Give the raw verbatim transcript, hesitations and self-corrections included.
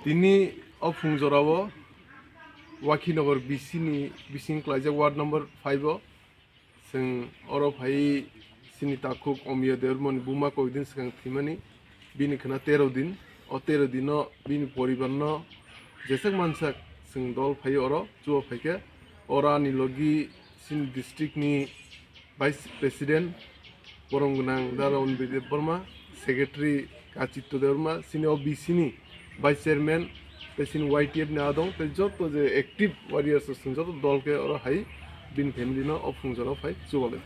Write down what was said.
Tini o phung jorao Wakhinagar B C ni bising klaijak ward number five o chwng oro phai sini takhuk Omiya Debbarmani buma koi din swkang thwimani, bini khwna tero din. O tero dino bini poribarno jeswk mansak chwng dol phai oro chuo phaikhe oro ani logi sini district ni Vice President borom gwnang da Raunbir Debbarma, Secretary Kachitto Debbarma, sini o B C ni Vice Chairman, tei sini Y T F ni adong, tei joto je active warriors chwng joto dol khe oro hai bini family no o phung jorao phai chubalai.